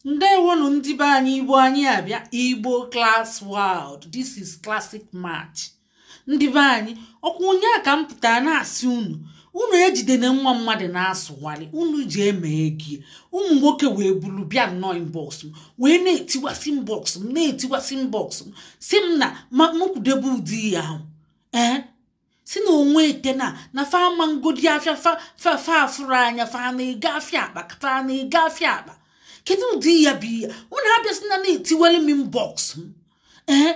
Ndewonu ndị be anyị. Igbo anyị abịa, Igbo Class World. This is Classic Match. Ndị be anyị, ọkwa onye a ka m pụtara na-asị unu, unu ejidena nwa mmadụ na-asụgharị unu ji eme ego. Ụmụ nwoke wee buru bịa nnọọ inbox m, wee na-etiwasị inbox m, na-etiwasị inbox m, si m na ma m kwudebe ụdị ya ahụ. Ee, si na onwe ete na fa ama ngodi afịa fa fa fa afụrụ anya, fa na-ego afịa akpa, fa na-ego afịa akpa. Kedu ụdị ya bụ ihe unu abịasịna na-etiwere m inbox m? Ee,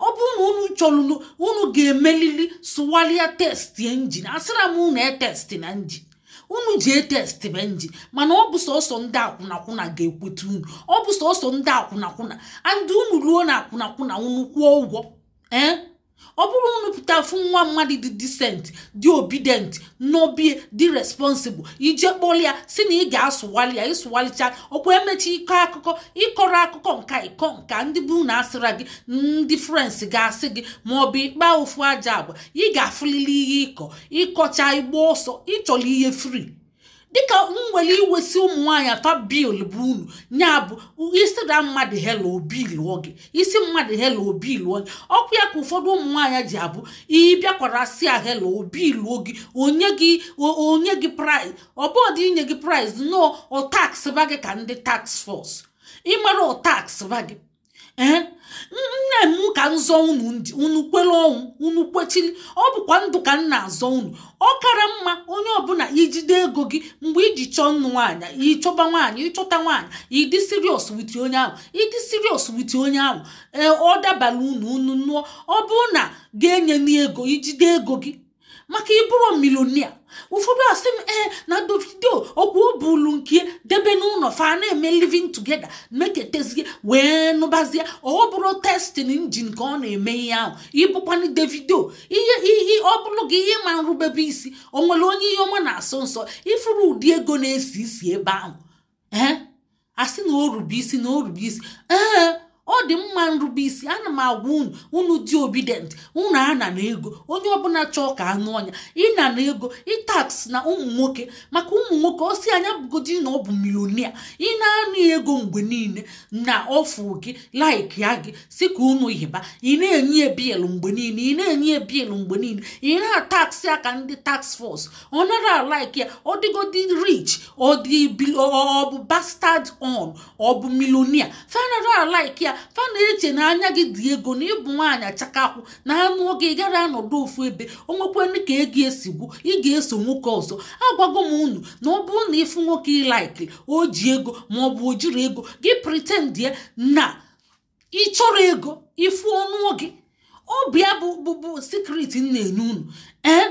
ọ bụrụ na unu chọrọ, unu ga-emelili sụwalịa test engine. Asịra m unu etest na engine, unu ji etest bụ engine, mana ọ bụ sọsọ ndị akwụnakwụna ga-ekweta unu. Ọ bụ sọsọ ndị akwụnakwụna and unu ruo na akwụnakwụna, unu kwụọ ụgwọ. Ee, ọ bụrụ unu pụta fụ nwa mmadụ dị decent, dị obedient, nọbie, dị responsible, ije kpọrọ ya si na ị ga-asụwali ya, ịsụwalicha ọkwa, emechi ịkọ akụkọ, ịkọrọ akụkọ nka ịkọ nka, ndị bụ na asịra gị, ndị friends ga-asị gị, ma ọ bụ ịkpa ofu aja agba, ị ga-afụlili ihe ịkọ. Ịkọcha, igba ọsọ, ịchọrọ ihe free. Dịka m nwere iwesi ụmụ nwaanyị afa bill bụ unu nya bụ isi na mmadụ hello, bill gị isi mmadụ hello, bill gị. Ọkwa ya ka ụfọdụ ụmụ nwaanyị ji abụ ịbịakwara si a hello, bill gị, onye gị, onye gị price. Ọbọdụ inye gị price nọ, ọ tax ba gị ka ndị tax force ịmara, ọ tax ba gị. Ee, nne m, ka nzọ unu ndị unu kwere ọnwụ, unu kwechiri, ọ bụkwa ndụ ka m na-azọ unu. Ọ kara mma onye ọbụla ijide ego gị mgbe iji chọọ nnụ nwaanyị, ịchọba nwaanyị, ịchọta nwaanyị, ịdị serious with onye ahụ, ịdị serious with onye ahụ. Ee, ọ dabara unu, unu nụọ. Ọ bụrụ na ga-enye n'ego, ijide ego gị maka ịbụrụ millionaire. Ụfọdụ asị m, ee, na Davido okwu o bulu nke debe n'ụlọ fa na-eme living together, meketezie wee nụbazie. Ọ bụrụ testing engine ka ọ na-eme ihe ahụ, ịbụkwanụ Davido, ihe ihe ọ bụrụ gị ihe ma nrubebe isi. O nwere onye ihe ọma na-asọ nsọ ifuru ụdị ego na-esi isi ebe ahụ. Ee, asị na o rube isi, na o rube isi. Ee, ọ dị mma nrube isi. Ana m agwa unu, unu dị obedient, unu ana na ego. Onye ọbụla chọọ ka anụ ọnya ịna na ego ịtax na ụmụ nwoke, maka ụmụ nwoke osi anya bụgodi na ọ bụ millionaire, ị na-anụ ego mgbe niile na ọfụ gị like ya gị si ka unu yiba, ị na-enye bill mgbe niile, ị na-enye bill mgbe niile, ị na-ataxị aka ndị tax force, ọ nara like ya. Ọ dịgodi rich, ọ dị, ọ bụ bastard on, ọ bụ millionaire, fanara like ya. Fa na-eche na anya gị dị ego, na ịbụ nwaanyị achakakwụ na anụ oge ị gara anọdụ ofu ebe. O nwekwanụ ka ego esigwu, ị ga-eso nwoke ọzọ. Agwago m unu na ọ bụrụ na ịfụ nwoke ị like, o ji ego ma ọ bụ o jiri ego gị, pretend ya na ị chọrọ ego, ịfụ ọnụ gị. Ọ bụ ya bụ secret m na-enye unu. Ee,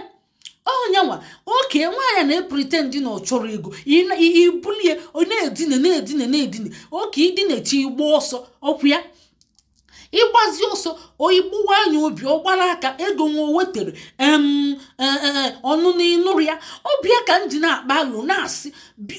onyenwa oke nwaanyị na-epretend na ọ chọrọ ego, ibulie, ọ na-edina, na-edina, na-edina oke idinachi, igba ọsọ. Ọkwụ ya ịgbazi ọsọ, oyigbuwa anya obi, ọ gbara aka ego nwa o wetere em ọnụnụ ịnụrụ ya. Obi ya ka m ji na-akpa alụ na-asị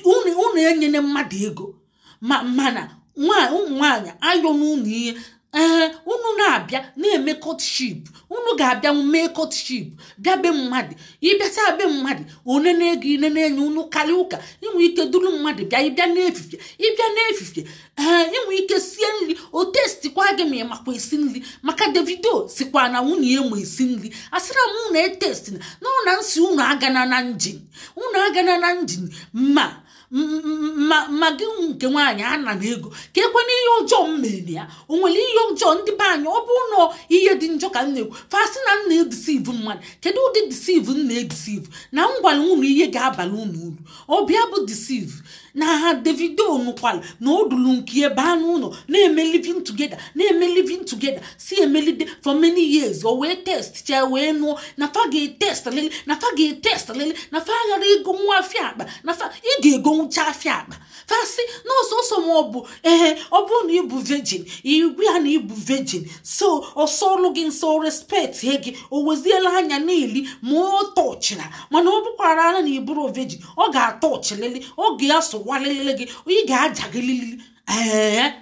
unu enyene mmadụ ego ma mana ụmụ nwaanyị ayọ n'ụlọ ihe. Ee, unu na-abịa na-eme courtship, unu ga-abịa mee courtship, bịa be mmadụ. Ịbịacha be mmadụ, onene ego inene enye unu karịa ụka. Inwe ike duru mmadụ bịa, ịbịa n'efifie, ịbịa n'efifie. Ee, inwe ike sie nri, o testikwa gị ma ị makwa esi nri, maka Davido sikwa na nwunye ya ma esi nri. Asịra m unu etest na ọ na nsị unu agana na engine, unu agana na engine. Ma gị nke nwaanyị ana na ego ka ekwe na ihe ọjọọ m mere ya, o nwere ihe ọjọọ? Ndị be anyị, ọ bụrụ na ihe dị njọ ka m na-ekwu, fasị na m na-edeceive mmadụ. Kedu ụdị deceive m na-edeceive? Na m gwara unu ihe ga-abalị unu uru, ọ bịa bụ deceive. Na ha Davido nụkwara na o duru nke ebe a n'ụlọ na-eme living together, na-eme living together, si emelide for many years, o wee test chee wee nụọ na fa ga-etest lele, na fa ga-etest lele, na fa aghara ego nwa afịa akpa, na fa ị ga-egonwucha afịa akpa. Fasị na ọsọsọ ma ọ bụ, ee, ọ bụrụ na ịbụ virgin, igwe ya na ịbụ virgin, so ọsọlụ gị nsọ, respect gị, o weziela anya na-eli ma ọ tọchịra. Mana ọ bụkwara anya na ịbụrụ virgin, ọ ga-atọ ọchịlịlị, ọ ga-asụwalịlị gị, ị ga-ajagịlịlị. Ee,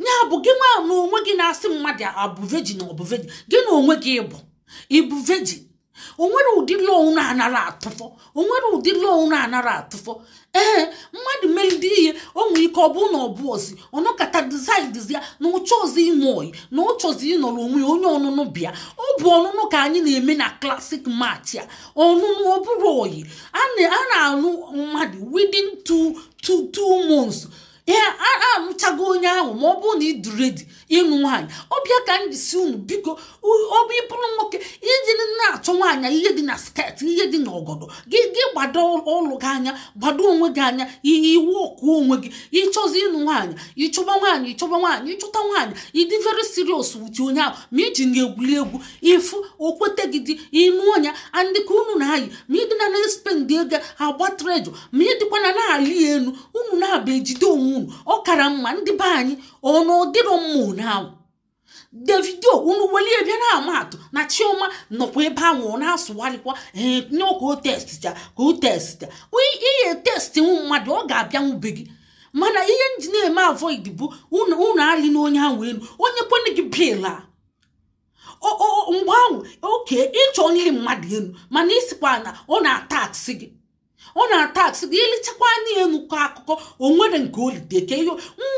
ya bụ gị nwa na onwe gị na-asị mmadụ abụ virgin, ọ bụ virgin, gị na onwe gị ịbụ virgin. Onwere ụdị law unu anara atụfọ? Onwere ụdị law unu anara atụfọ? Ee, mmadụ melide ihe, o nwere ike ọ bụrụ na ọ bụ ozi ọnọkata decide ya na ụchọ ọzọ ime oyi, na ọ chọzi ịnọrọ onwe ya. Onye ọnụnụ bịa, ọ bụ ọnụnụ ka anyị na-eme na Classic Match a. Ọnụnụ, ọ bụrụ oyi, a na-anụ mmadụ within 2 months ihe a anụchago onye ahụ, ma ọ bụrụ na ị dị ready ịnụ nwaanyị. Ọbịa ka m jisi unu, biko, ọ bụ ịbụrụ nwoke iji na-achọ nwaanyị, ihe dị na skirt, ihe dị n'ọgọdọ gị, gị gbado ọlụ gị anya, gbado onwe gị anya, iwu ọkụ onwe gị. Ịchọzi ịnụ nwaanyị, ịchọba nwaanyị, ịchọba nwaanyị, ịchọta nwaanyị, ịdị very serious wuchi onye ahụ. Ma iji na-egwuli egwu, ịfụ okwete gị dị ịnụ ọnya andị ka unu na-ayị, ma ịdị na na-spend ego agba treasure, ma ịdịkwa na na-alị elu, unu na-aba ejide onwe unu. Ọ kara mma, ndị be anyị. Ọnụ ọdịrọ mma one ahụ. Davido, unu welie bịa na-ama atụ na Chioma nọkwa ebe ahụ, ọ na-asụgharịkwa. Ee, nye ka o testicha, ka o testicha ihe test nwu mmadụ, ọ ga-abịanwube gị. Mana ihe nji na-eme avoid bụ unu alị na onye ahụ elu, onye kwene gị bill a mgbe ahụ. Oke ịchọ nri mmadụ elu, mana isikwa na ọ na-ataksị gị, ọ na-ataksị gị, ilichakwa anya elu kọ akụkọ o nwere nke olite ka ihe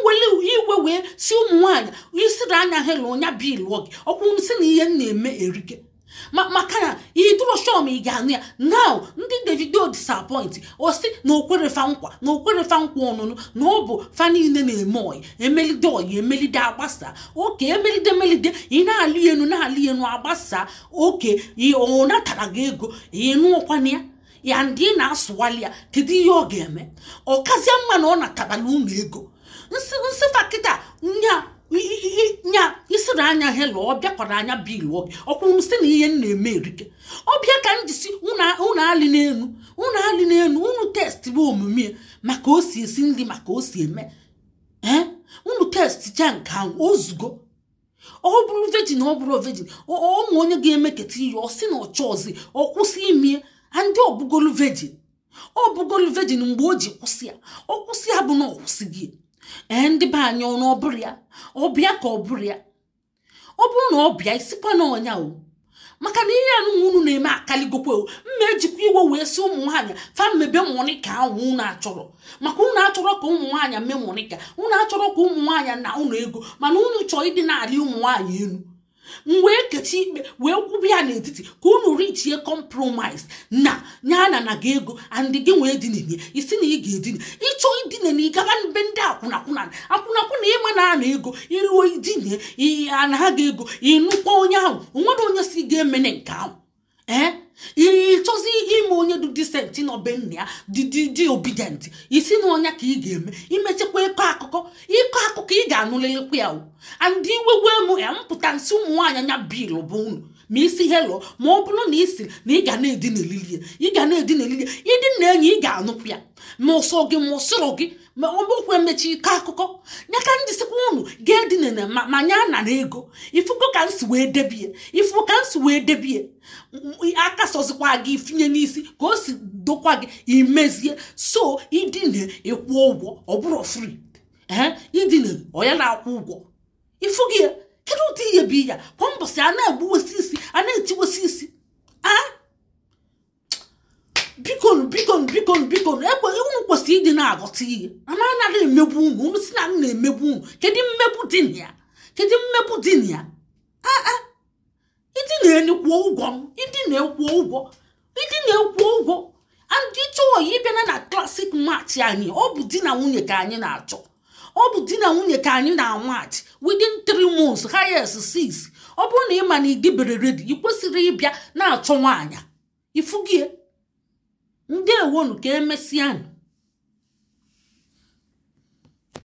mweli iwe wee si ụmụ nwaanyị isiri anya ha lụọ ya bill gị. Ọkwụ si na ihe m na-eme erike maka na iduro shọm ị ga-anụ ya now. Ndị Davido disappoint, o si na okwerefa nkwa, na okwerefa nkwa ọnụnụ, na ọ bụ fa niile na-eme oyi, emelide oyi, emelide agbasa. Oke emelide melide, ị na-alị enu, na-alị enu, agbasa. Oke ọ natara gị ego, ịnụọkwana ya ya, ndị ị na-asụwali ya, kedu ihe ọ ga-eme? Ọ kazie mma na ọ natabala unu ego nsị nsịfa kịta nya nya isiri anya hello, ọ bịakwara anya bill gị. Ọkwụ sị na ihe m na-eme erike. Ọbịa ka m jisi unu alị n'elu, unu alị n'elu, unu test bụ omume, maka o si esi nri, maka o si eme. Ee, unu test cha nke ahụ ozugbo. Ọ bụrụ virgin, ọ bụrụ virgin, ụmụ onye ga-emeketa ihe, ọ sị na ọ chọọzi, ọ kwụsị imie. Ndị ọbụgolu virgin, ọ bụgolu virgin mgbe o ji kwụsị ya, ọ kwụsị ya bụ na ọ kwụsị gị. Ee, ndị be anyị, ọnụ ọ bụrụ ya, ọ bịa ka ọ bụrụ ya, ọ bụrụ na ọ bịa, isikwa na ọnya o, maka na ihe anụ unu na-eme akaligokwe o. Mma ejikwa iwe wee sị ụmụ nwaanyị fa mmebe monika ahụ unu achọrọ, maka unu achọrọ ka ụmụ nwaanyị mee monika, unu achọrọ ka ụmụ nwaanyị na unu ego, mana unu chọọ ịdị na-alị ụmụ nwaanyị elu. M wee kechi ikpe wee kwụba ya n'etiti ka unu richie compromise na nya na na gị ego and gị nwee dinenye isi na ị ga-edina. Ịchọ idine na ịgaba be ndị akwụnakwụna, akwụnakwụna ịma na ana ego iruo idine ana ha ga ego, ịnụkwa onye ahụ. Onwere onye si ga-emene nke ahụ. Ee, ịchọzi ime onye dị decent nọ be nna ya, dị dị dị obedient, isi na ọnya ka ị ga-eme. Imechakwa ịkọ akụkọ, ịkọ akụkọ, ị ga-anụlịlịkwa ya o. And iwe wee mụ ya mpụta nsị ụmụ nwaanyị anya bill bụ unu ma isi hello, ma ọ bụrụ na isi na ị ga na-edina elili ya, ị ga na-edina elili ya, ịdị na enyi, ị ga-anụkwu ya, ma ọsọ gị, ma ọsịrọ gị, ma ọ bụkwa emechi ike akụkọ ya ka ndị sịkwa unu ga-edina ma nya na na ego. Ifugo ka nsi wee debie, ifugo ka nsi wee debie aka sọzikwa gị ifinye n'isi ka o si dokwa gị imezie. So idine ịkwụ ụgwọ, ọ bụrụ free. Ee, idine ọ ya na-akwụ ụgwọ. Ifu gị ya, kedu ụdị ihe bụ ya? Kwa mbọsị a na-egbuwesi isi, a na-etiwesi isi a. Bikonu, bikonu, bikonu, bikonu, ekwe unu kwesịrị ịdị na-aghọta ihe. Ana anaghị emegbu unu. Unu si na m na-emegbu unu, kedu mmegbu dị na ya? Kedu mmegbu dị na ya? Aa, ịdị na-enu kwụọ ụgwọ m, ịdị na-ekwụ ụgwọ, ịdị na-ekwụ ụgwọ. And ịchọ oyi ịbịana na Classic Match anyị, ọ bụ di na nwunye ka anyị na-achọ, ọ bụ di na nwunye ka anyị na-amatch within 3 months, highest 6. Ọ bụrụ na ị ma na ịdịbere ready, ị kwesịrị ịbịa na-achọ nwaanyị ifugie. Ndewonu, ka emesịanụ.